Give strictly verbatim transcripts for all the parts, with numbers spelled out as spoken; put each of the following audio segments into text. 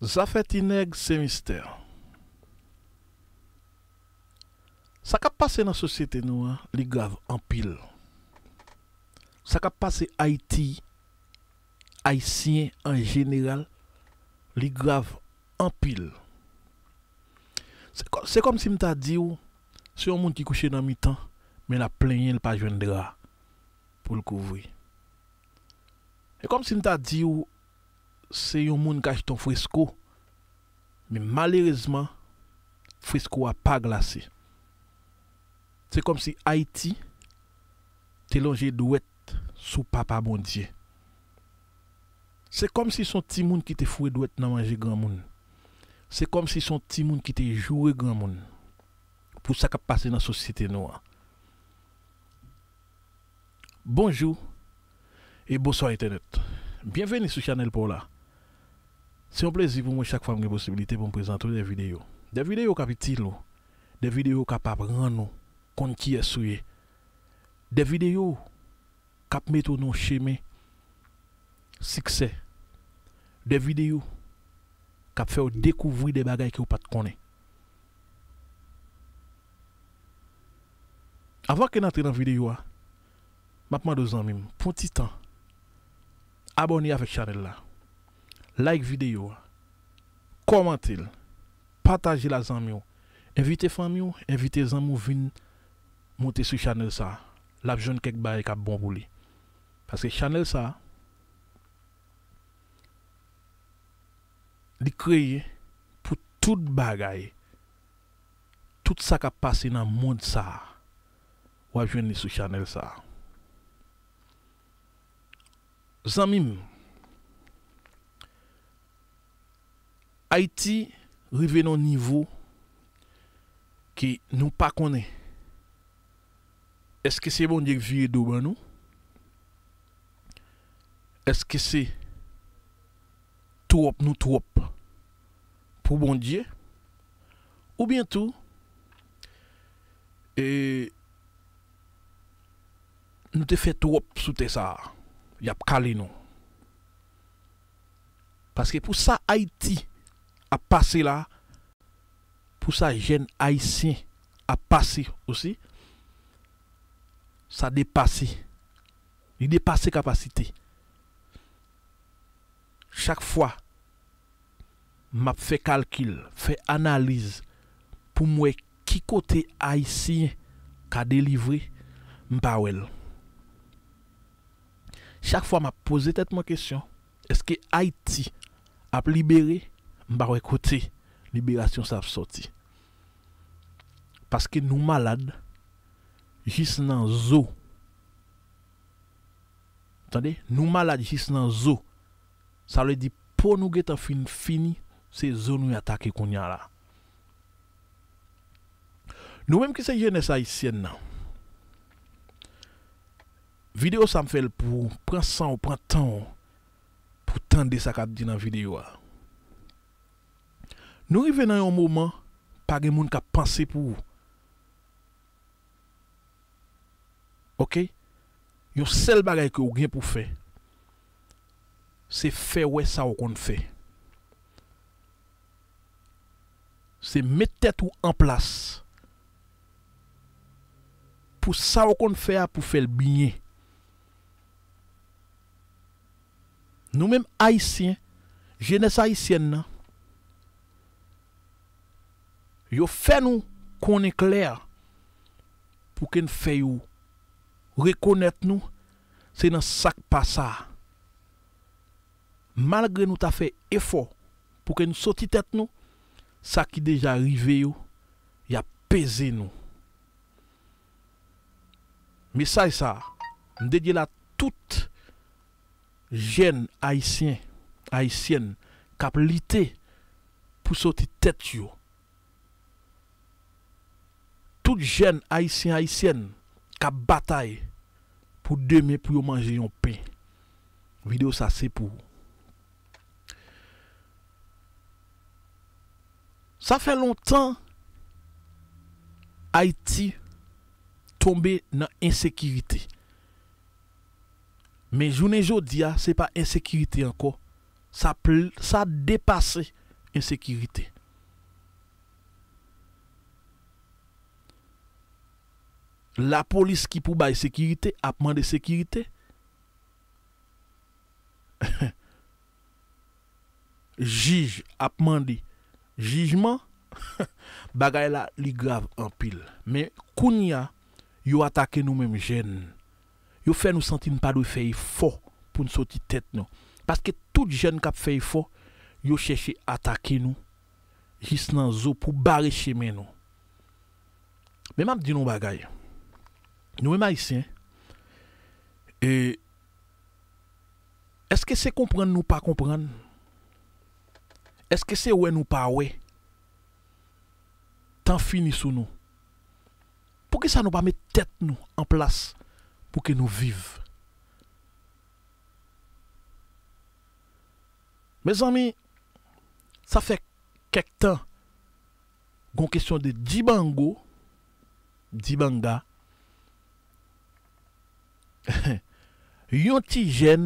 Zafè ti nèg se mistè. Sa k ap pase nan sosyete nou an, li grav anpil. Sa k ap pase Ayiti, Ayisyen an jeneral, li grav anpil. Se kò-, se kòmsi m ta di w, se yon moun ki kouche nan mitan, men l ap plenyen l pa jwenn dra pou l kouvri. Se kòmsi m ta di w, se yon moun k achte yon fresko, men malerezman, fresko a pa glase. Se kòmsi Ayiti te lonje dwèt sou Papa Bondye. Se kòmsi se yon timoun ki te foure dwèt nan manje granmoun. Se kòmsi se yon timoun ki te joure granmoun pou sa k ap pase nan sosyete nou an. Bonjou e bonswa entènèt. Byenveni sou chanèl pa w la. Se yon plezi pou mwen chak fwa m gen posibilite pou m prezante w de videyo. De videyo k ap itil ou. De videyo k ap aprann ou konn kiyès ou ye. De videyo k ap mete w nan yon chemen siksè. De videyo k ap fè w dekouvri de bagay ke w pa t konnen. Anvan ke n antre nan videyo a, m ap mande w zanmi m, pran ti tan, abòne avèk chanèl la, like videyo a, kòmante l, pataje l a zanmi w, envite fanmi w, envite zanmi w vin moute sou chanèl sa, l ap jwenn kèk bagay k ap bon pou li. Paske chanèl sa, li kreye pou tout bagay. Tout sa k ap pase nan mond sa, w ap jwenn li sou chanèl sa. Zanmi m, Ayiti rive nan yon nivo ke nou pa konnen. Èske se Bondye k vire do ban nou? Èske se twòp nou twòp pou Bondye? Oubyen tou, e, nou te fè twòp sou tè sa a, y ap kale nou. Paske pou sa Ayiti ap pase la, pou sa jèn Ayisyen ap pase osi, sa depase. Li depase kapasite. Chak fwa m ap fè kalkil, fè analiz pou m wè ki kote Ayisyen ka delivre, m pa wè l. Chak fwa m ap poze tèt mwen kesyon, èske Ayiti ap libere? M pa wè kote liberasyon sa ap sòti. Paske nou malad jis nan zo. Tande, nou malad jis nan zo. Sa vle di po nou gentan fin fini, se zo nou atake kounye a la. Nou menm ki se jenès ayisyèn nan, videyo sa m fè l pou ou, pran san w, pran tan w pou tande sa k ap di nan videyo a. Nou rive nan yon moman, pa gen moun k ap panse pou ou. Oke? Yon sèl bagay ke w gen pou fè, se fè wè sa w konn fè. Se met tèt ou an plas pou sa w konn fè a, pou fè l byen. Nou menm Ayisyen, jenès ayisyèn nan, yo fè nou konnen klè pou ke n fè yo rekonèt nou, se nan sa k pa sa. Malgre nou ta fè efò pou ke n soti tèt nou, sa ki deja rive yo, y ap peze nou. Mesaj sa a, m dedye l a tout jèn ayisyen, ayisyèn k ap lite pou soti tèt yo. Tout jèn ayisyen, ayisyèn k ap batay pou demen, pou yo manje yon pen. Videyo sa se pou ou. Sa fè lontan Ayiti tonbe nan ensekirite. Men jounen jodi a, se pa ensekirite ankò. Sa pl-, sa depase ensekirite. Lapolis ki pou bay sekirite ap mande sekirite. Jij ap mande jijman. Bagay la, li grav anpil. Men kounye a, yo atake nou menm jèn. Yo fè nou santi n pa dwe fè efò pou n soti tèt nou. Paske tout jèn k ap fè efò, yo chèche atake nou jis nan zo pou bare chemen nou. Men m ap di nou yon bagay. Nou menm Ayisyen, e, èske se konprann nou pa konprann? Èske se wè nou pa wè? Tan fini sou nou. Poukisa nou pa met tèt nou an plas pou ke nou viv? Mezanmi, sa fè kèk tan, gon kesyon de Dibango, Dibanga, yon ti jèn,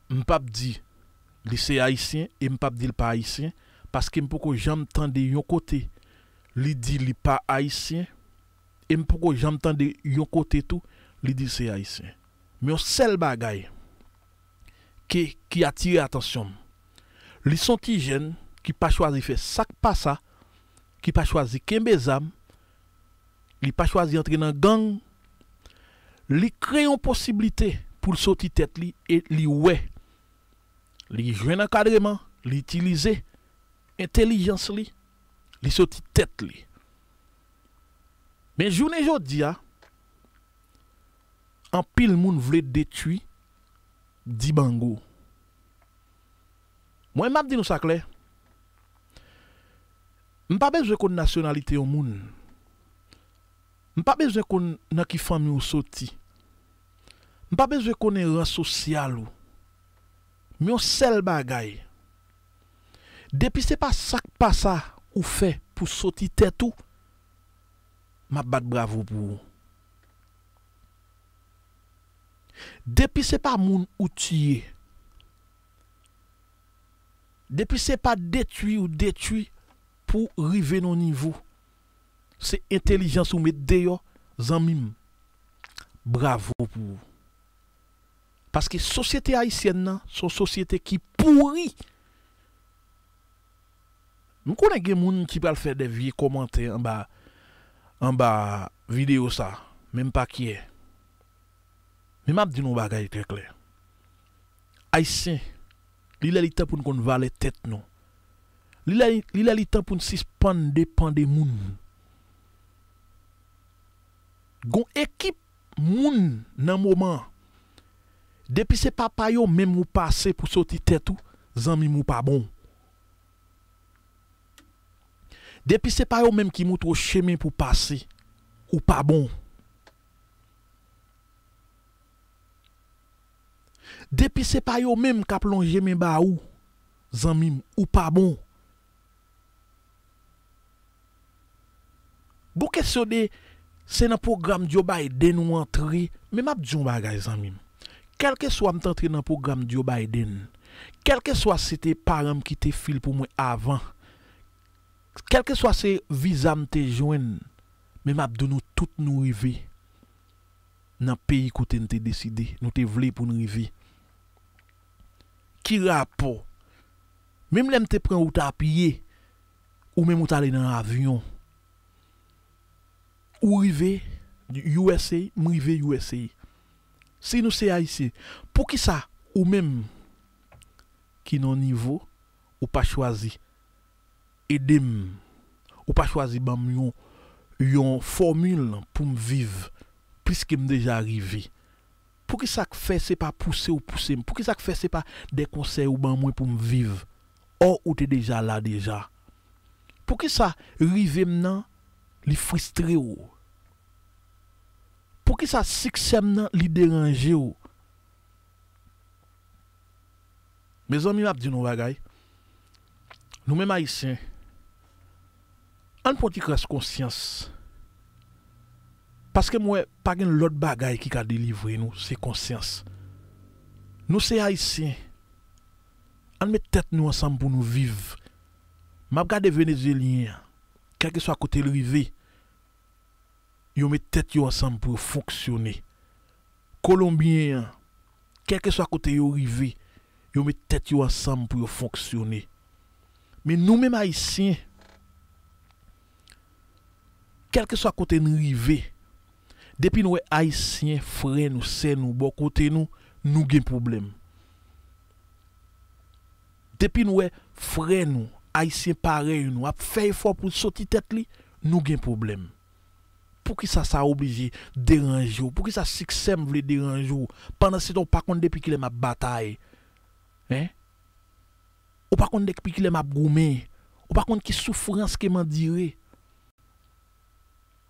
m p ap di li se Ayisyen e m p ap di l pa Ayisyen, paske m poko janm tande yon kote li di li pa Ayisyen, e m poko janm tande yon kote tou li di l se Ayisyen. Men yon sèl bagay ke, ki atire atansyon m, li se yon ti jèn ki pa chwazi fè sa k pa sa, ki pa chwazi kenbe zam, li pa chwazi antre nan gang, li kreye yon posiblite pou l soti tèt li e li wè. Li jwenn ankadreman, li itilize entelijans li, li soti tèt li. Men jounen jodi a, anpil moun vle detwi Dibango. Mwen, m ap di nou sa klè. M pa bezwen konn nasyonalite yon moun. M pa bezwen konn nan ki fanmi w soti. M pa bezwen konnen ran sosyal ou. Men yon sèl bagay. Depi se pa sa k pa sa ou fè pou soti tèt ou, m ap bat bravo pou ou. Depi se pa moun ou tiye, depi se pa detwi ou detwi pou rive nan nivo, se entelijans ou met deyò, zanmi m, bravo pou ou. Paske sosyete ayisyèn nan, se yon sosyete ki pouri. M konnen gen moun ki pral fè de vye kòmantè anba, anba videyo sa, men m pa kyè. Men m ap di nou yon bagay trè klè. Ayisyen, li lè li tan pou n konn valè tèt nou. Li lè, li lè li tan pou n sispann depann de moun. Gon ekip moun nan moman an. Depi se pa pa yo menm ou pase pou soti tèt ou, zanmi m, ou pa bon. Depi se pa yo menm ki moutre w chemen pou pase, ou pa bon. Depi se pa yo menm k ap lonje men ba ou, zanmi m, ou pa bon. Gon kesyon de se nan pwogram Joe Biden ou antre, men m ap di yon bagay, zanmi m. Kèlkeswa m t antre nan pwogram Joe Biden, kèlkeswa se te paran m ki te fil pou mwen avan, kèlkeswa se viza m te jwenn, men m ap di nou tout nou rive nan peyi kote n te deside, nou te vle pou n rive. Ki rapò? Menm lè m te pran wout a pye, ou menm ou t ale nan avyon. Ou rive U S A, m rive U S A. Si nou se Ayisyen, poukisa ou menm ki nan nivo, ou pa chwazi ede m, ou pa chwazi ban m yon, yon fòmil pou m viv plis ke m deja rive? Poukisa k fè se pa pouse ou pouse m? Poukisa k fè se pa de konsèy ou ban mwen pou m viv? Ò, ou te deja la deja. Poukisa rive m nan, li fristre w? Poukisa siksè m nan, li deranje w? Mezanmi, m ap di nou yon bagay. Nou menm Ayisyen, ann pran ti kras konsyans. Paske m wè pa gen lòt bagay ki ka delivre nou, se konsyans. Nou se Ayisyen. Ann met tèt nou ansanm pou nou viv. M ap gade Venezyelyen an, kèlkeswa kote l rive, yo met tèt yo ansanm pou yo fonksyone. Kolonbyen an, kèlkeswa kote yo rive, yo met tèt yo ansanm pou yo fonksyone. Men nou menm Ayisyen, kèlkeswa kote n rive, depi n wè Ayisyen, frè nou, sè nou, bò kote nou, nou gen pwoblèm. Depi n wè frè nou, Ayisyen parèy nou, ap fè efò pou l soti tèt li, nou gen pwoblèm. Poukisa sa oblije deranje w? Poukisa siksè m vle deranje w? Pandansetan, w pa konn depi kilè m ap batay. Hein? Ou pa konn depi kilè m ap goumen. Ou pa konn ki soufrans ke m andire.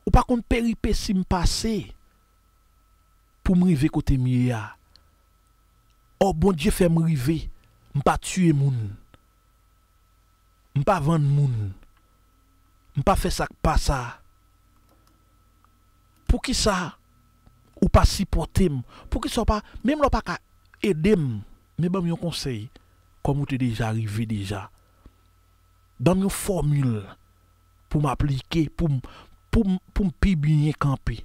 Ou pa konn peripesi m pase pou m rive kote m ye a. Ò, Bondye fè m rive. M pa tiye moun. M pa vann moun. M pa fè sa k pa sa. Poukisa ou pa sipòte m? Poukisa w pa, menm lè w pa ka ede m, men ban m yon konsèy, kòm ou te deja rive deja. Ban m yon fòmil pou m aplike, pou m, pou m, pou m pi byen kanpe.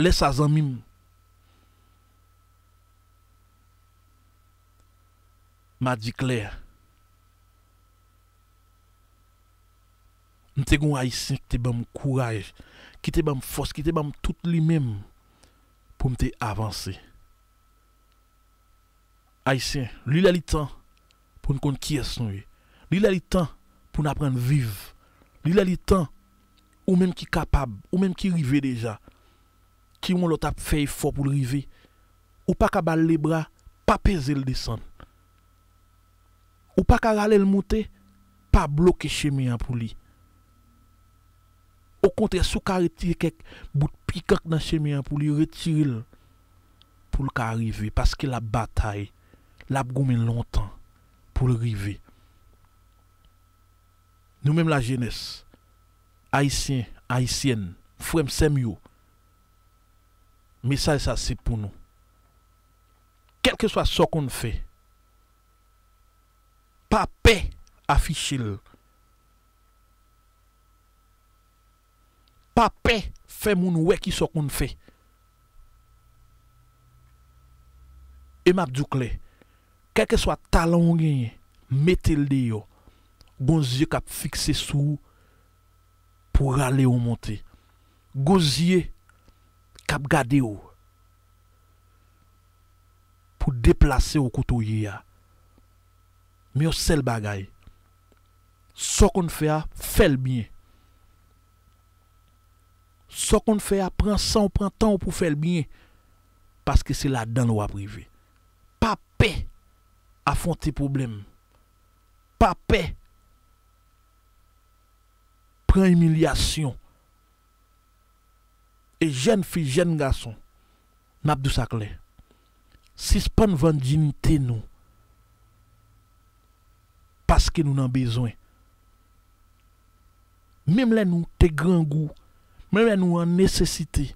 Lè sa, zanmi m, m a di klè, m te gen yon Ayisyen ki te ban m kouraj, ki te ban m fòs, ki te ban m tout li menm pou m te avanse. Ayisyen, li lè li tan pou n konn kiyès nou ye. Li lè li tan pou n aprann viv. Li lè li tan, ou menm ki kapab, ou menm ki rive deja, ki yon lòt ap fè efò pou l rive, ou pa ka ba l lebra, pa peze l desann. Ou pa ka rale l moute, pa bloke chemen an pou li. Okontrè, si w ka retire kèk bout pikank nan chemen an pou li, retire l pou l ka rive, paske l ap batay, l ap goumen lontan pou l rive. Nou menm lajenès, Ayisyen, Ayisyèn, frè m, sè m yo, mesaj sa se pou nou. Kèlkeswa sa w konn fè, pa pè afiche l. Pa pè fè moun wè kisa w konn fè. E m ap di w klè, kèlkeswa talan w genyen, mete l deyò. Gon zye k ap fikse sou w pou rale w monte. Gon zye k ap gade w pou deplase w kote w ye a. Men yon sèl bagay, sa w konn fè a, fè l byen. Sa w konn fè a, pran san w, pran tan w pou fè l byen. Paske se ladan l w ap rive. Pa pè afwonte pwoblèm. Pa pè pran imilyasyon. E jèn fi, jèn gason, m ap di w sa klè. Sispann vann diyite nou paske nou nan bezwen. Menm lè nou te grangou, menm lè nou an nesesite,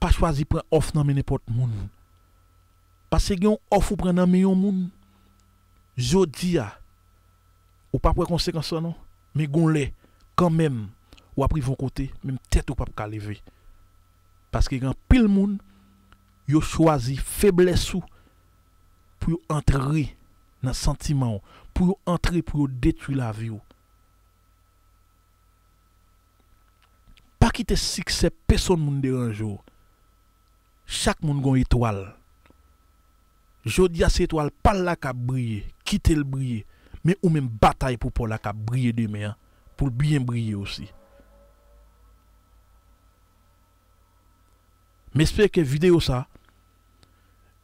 pa chwazi pran òf nan men nenpòt moun. Paske gen yon òf ou pran nan men yon moun, jodi a, ou p ap wè konsekans lan non. Men gon lè, kanmenm, w ap rive yon kote, menm tèt ou p ap ka leve. Paske gen anpil moun, yo chwazi feblès ou pou yo antre nan santiman w, pou yo antre pou yo detwi lavi w. Pa kite siksè pèsonn moun deranje w. Chak moun gon etwal. Jodi a se etwal pa l la k ap briye, kite l briye. Men ou menm batay pou pa w la k ap briye demen an, pou l byen briye osi. M espere ke videyo sa,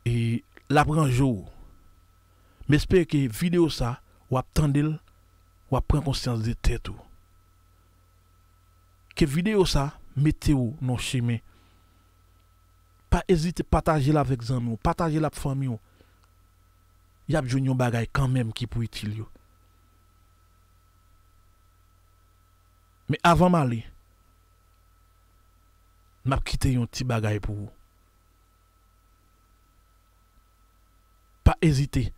e, l ap ranje w. M espere ke videyo sa, w ap tande l, w ap pran konsyans de tèt ou. Ke videyo sa mete w nan yon chemen. Pa ezite pataje l avèk zanmi w, pataje l ak fanmi w. Y ap jwenn yon bagay kanmenm ki pou itil yo. Men avan m ale, m ap kite yon ti bagay pou ou. Pa ezite.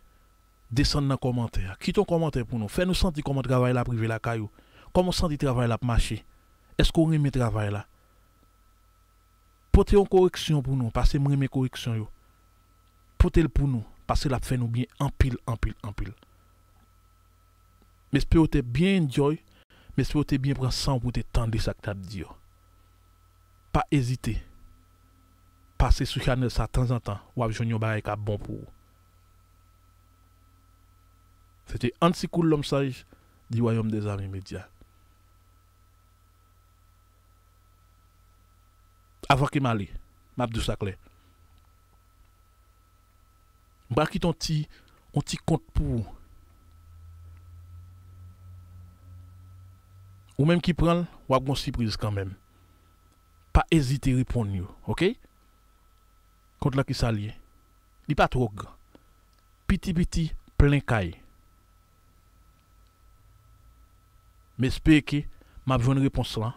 Desann nan kòmantè a. Kite yon kòmantè pou nou. Fè nou santi kòman travay la ap rive lakay ou. Kòman w santi travay la ap mache. Èske w renmen travay la? Pote yon koreksyon pou nou, paske m renmen koreksyon yo. Pote l pou nou, paske l ap fè nou byen anpil, anpil, anpil. M espere w te byen enjoy, m espere w te byen pran san w pou w te tande sa k t ap di yo. Pa ezite. Pase sou chanèl sa tanzantan, w ap jwenn yon bagay k ap bon pou ou. Se te Anti Cool Lòm Saj, di Wayòm dèzame Medya. Avan ke m ale, m ap di w sa klè. M pral kite yon ti, yon ti kont pou ou. Ou menm ki pran l, w ap gen yon sipriz kanmenm. Pa ezite reponn yo, oke? Kont lan ki sa l ye? Li pa twò gran. Piti piti, plen kay. M espere ke m ap jwenn repons lan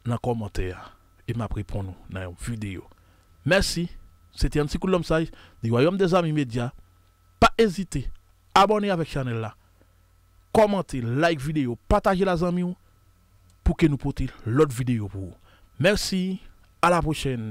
nan kòmantè a e m ap reponn ou nan yon videyo. Mèsi. Se te Anti Cool Lòm Saj, di Wayòm dèzame Medya. Pa ezite, abòne avèk chanèl la, kòmante, like videyo, pataje l a zanmi w pou ke nou pote lòt videyo pou ou. Mèsi, a la pwochèn.